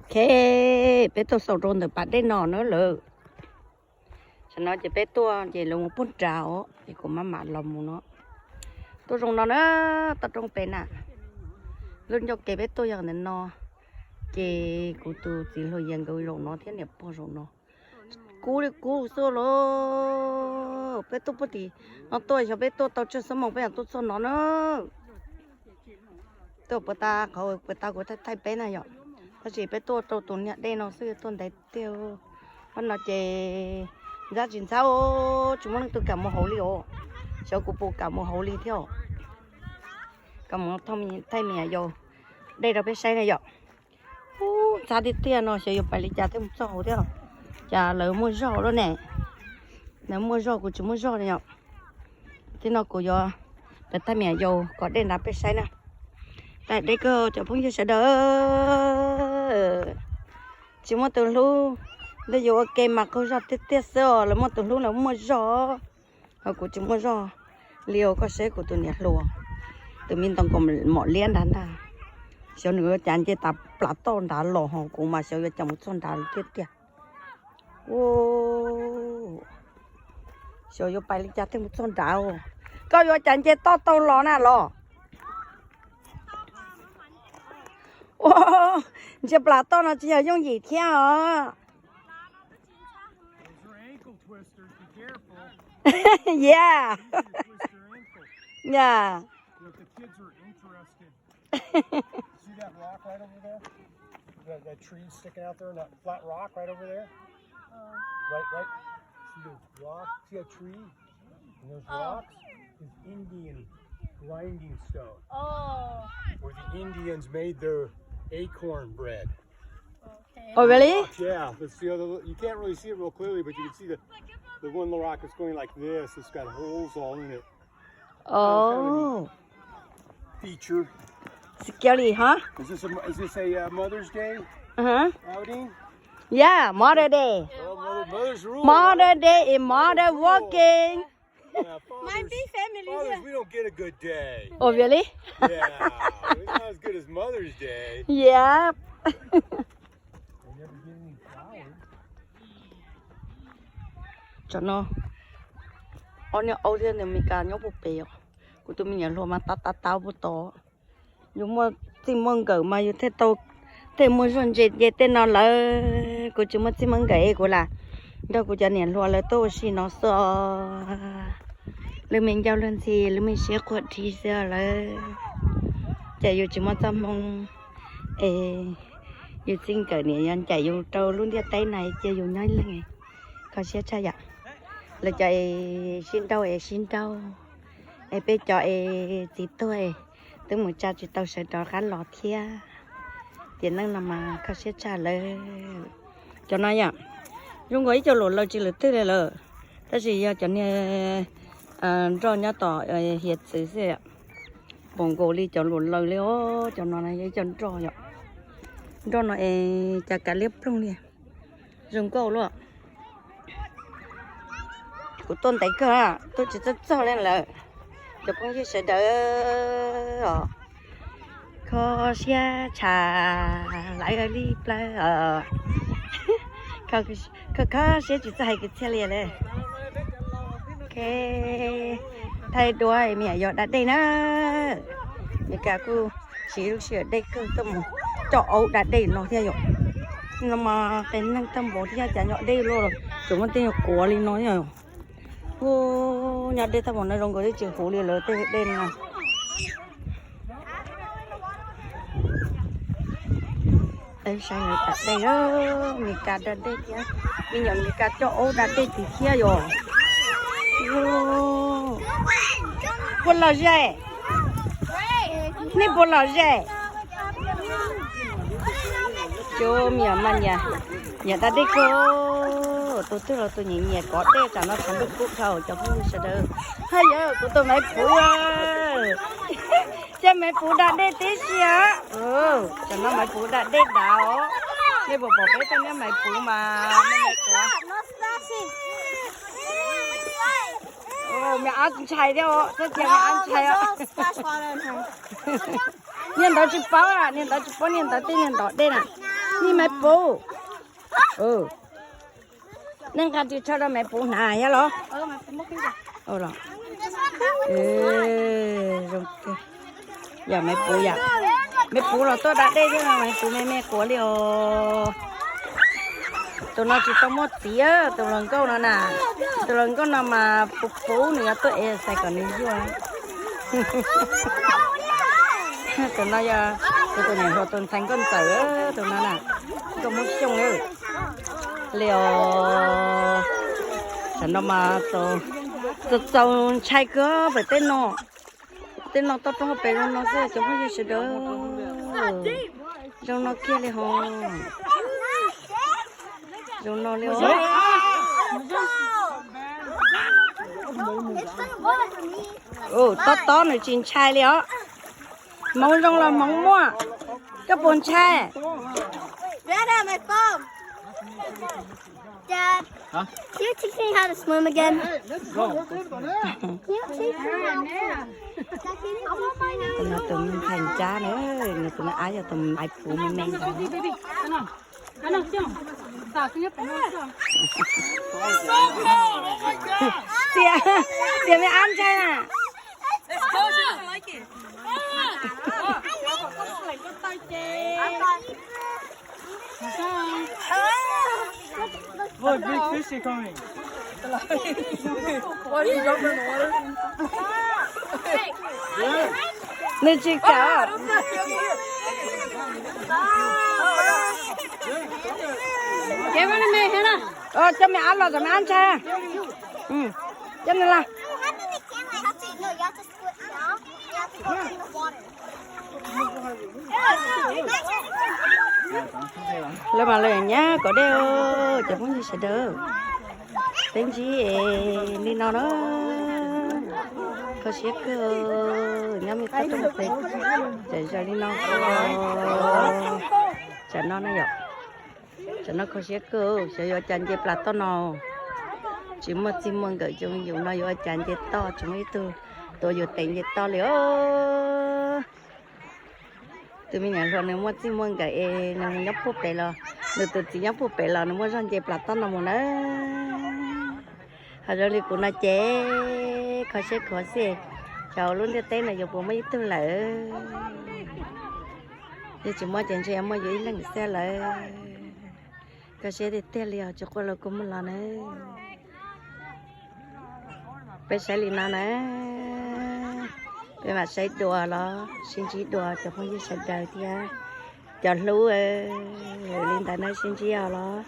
Ok, peb tuaj xaus rau ntawm pas dej no na lawm. Tam no ces peb tuaj ces lawv mus pug nrad os, ces kuv mam mam los mus no. Tuaj zoo no na, toj roob pem na. Lub ncauj kev peb tuaj yog ntawm no, ces kuv tus txiv hluas Yias nkawd zaum no thiab niam pog zaum no. Kub li kub xwb los. Peb tuaj puag tim no tuaj, xyov peb tuaj tau tsawg xuab moos peb mam tuaj txog no na. Tuaj puag ta qhov puag ta kuv thaij thaij peb na yom. Tab sis peb tuaj rau tus niag dej no xwb, tuaj ntev tiag. Qhov no ces ntxhab tsis ntxhab, tsis muaj leej twg kam mus hauv li os. Xyov kuv puas kam mus hauv li thiab os. Kom mus thaij me nyuam yaus dej rau peb saib na yom. Ub, ntxhab tiag tiag no, xyov yuav pais li cas thiaj mus txog hauv thiab. Cas lawv muaj zog lawm ne. Lawv muaj zog, kuv tsis muaj zog li yom. Thiab no kuv yuav pais thaij me nyuam yaus kom dej nrad peb saib na. Thaij dej kawg cov phooj ywg sawv daws. Tsis muaj tus hlub, ntawd yuav ua ke mas qaug zog tiag tiag xwb os. Lawv muaj tus hlub lawv muaj zog, ho kuv tsis muaj zog li os. Koj seb kuv tus niam hluas, tus me ntoo kaus mom liab nrad ntag. Xyov nws yuav cas nce tas plas toj nrad los, ho kuv mas xyov yuav cas mus txog nrad tiag tiag. Xyov yuav pais li cas thiaj mus txog nrad. Koj yuav cas nce toj tau los na los? Ua, ntsia plas toj no tsis yog yooj yim thiab os. Yeah. Yeah. See that rock right over there? That, that tree sticking out there, that flat rock right over there? Right, right. See the rock? See that tree? And those rocks is Indian grinding stone. Where the Indians made their acorn bread. Oh, really? Yeah, that's the other, you can't really see it real clearly, but you can see the, the one little rock that's going like this. It's got holes all in it. Oh. Feature. Scary, huh? Is this a, is this a uh, Mother's Day Uh-huh. outing? Yeah, Mother Day. Oh, mother, mothers rule. Mother Day is mother working. Yeah, fathers, fathers, we don't get a good day. Oh, really? Yeah, it's not as good as Mother's Day. Yep. Tam no, ob niag aub thiab niag Mes Kas nyob puag pem os. Kuv tus me nyuam hluas mas tav tav tav puag tod. Yus muaj txij muaj nkawm mas yus thiaj tau, thiaj muaj zog ntse nce tej no lawm. Kuv tsis muaj txij muaj nkawm es kuv lam nrog kuv cov niam hluas lawv tuaj ua si no xwb os. Lub me ncauj luag ntxhi, lub me siab quaj dhi xwb lawm. Ces yus tsis muaj txoj hmoo es yus txij nkawm niam yog ncaim yus rau lub ntiaj teb na cia yus nyob ib leeg. Kho siab tshaj yam. Lawv cov es sib nrauj es sib nrauj, es peb cov es txiv tuag es twb mus tsa tsis tau sawv rov qab los thiab. Tiam neej no mas kho siab tshaj lawm. Cov no yom, zoo nkaus ib co luam laws tsis lwm twg li lawm, tab sis yog cov niag nroj nyob tom hiav txwv xwb. Npaum nkaus li cov luam laws li os. Cov no yog ib co nroj yom. Nroj no es cas kav liab ploog li. Zoo nkauj luaj. Kuv tuaj ntev kawg, tuaj tsis txog txog li lawm. Cov phooj ywg sawv daws os, kho siab tshaj lawv li plaws os. Kho, kho siab tsis txawj hais kwv txhiaj li lawm. Ok, thaij duab me nyuam yaus da dej na. Mes Kas kuj siv lub sij hawm dej kawg tuaj mus coj aub da dej no thiab yom. No mas qias neeg tag npaum thiab cas nyo dej luaj los tseem muaj tej nyuag quav li no thiab. Ub, nyo dej tag npaum no zoo nkaus twb tsis huv li lawv tej dej no. Saib lawv da dej, Mes Kas da dej thiab, me nyuam Mes Kas coj aub da dej tim thiab yom. Puas lom zem? Nej puas lom zem? Cov me nyuam mas nyiam, nyiam da dej kawg. Tus twg los tus nyiam nyiam kov dej, tsam no tshav ntuj kub dhau cov phooj ywg sawv daws. Haj yam kuv tus Maiv Puv, coj Maiv Puv da dej tib si. Tsam no Maiv Puv da dej dav os. Nej puas pom peb tej niag Maiv Puv mas me me quav. Me ab ntshai thiab os, txhob cia me ab ntshai os. Niag ntawd tsis paub, niag ntawd tsis paub, niag ntawd tej niag ntov dej na. Nej maiv puv. Nej nqa ris tsho rau maiv puv hnav thiab los? Yog maiv puv, yog maiv puv los tuaj da dej thiab no, maiv puv me me quav li os. Tus no tsis tau muaj txiv, tus hluas nkauj no na. Tus hluas nkauj no mas puv puv nws yuav tuaj exercise kom nws yuag. Tus no yog kuv tus niam hluas tus ntxhais nkauj ntxawm, tus no na, nkauj Hmoob Xyooj li os. Tam no mas txaus ntshai kawg pem tej no. Tej no toj roob hauv pes zoo no xwb cov phooj ywg sawv daws. Zoo no kiag li hos. Zoo no li os. Tob tob nws tsis ntshai li os. Hmoov zoo los hmoov muaj, koj puas ntshai? Dad, can you teach me how to swim again? Can you teach me how to swim? Tus no tus me ntxhais ncab na, nws tus me ab yog tus maiv puv me me ntag. Tias, tias me ab ntshai na. Look, big fish is coming. Nws tsis kam. Coj me ab los, cov me ab ntshai. Coj nws los. Lawv mas lawv nyab kom dej, cov phooj ywg sawv daws. Peb ntsib li no na, kho siab kawg, nyob me toj roob pem, tseem zaws li no. Tsam no na yom, tsam no kho siab kawg, xyov yuav cas nce plas toj no. Tsis muaj txij muaj nkawm, zoo yus no yuav ua cas nce toj, tsis muaj ib tug tuav yus tes nce toj li os. Tus me nyuam hluas nws muaj txij muaj nkawm es nws mus nyob puag pem los, nws tus txiv nyob puag pem los nws muaj zog nce plas toj no mus na. Ho zoo li kuv no ces kho siab khuav xwb, xyov lub ntiaj teb no yuav puas muaj ib tug lawm. Yog tsis muaj ces ntshe yuav muaj yus ib leeg xwb lawm. Kho siab tiag tiag li os, tsis quaj los kuj muaj los na. Peb saib li no na, peb mam saib dua los sib ntsib dua cov phooj ywg sawv daws thiab cov hlub, li ntawd na sib ntsib os los.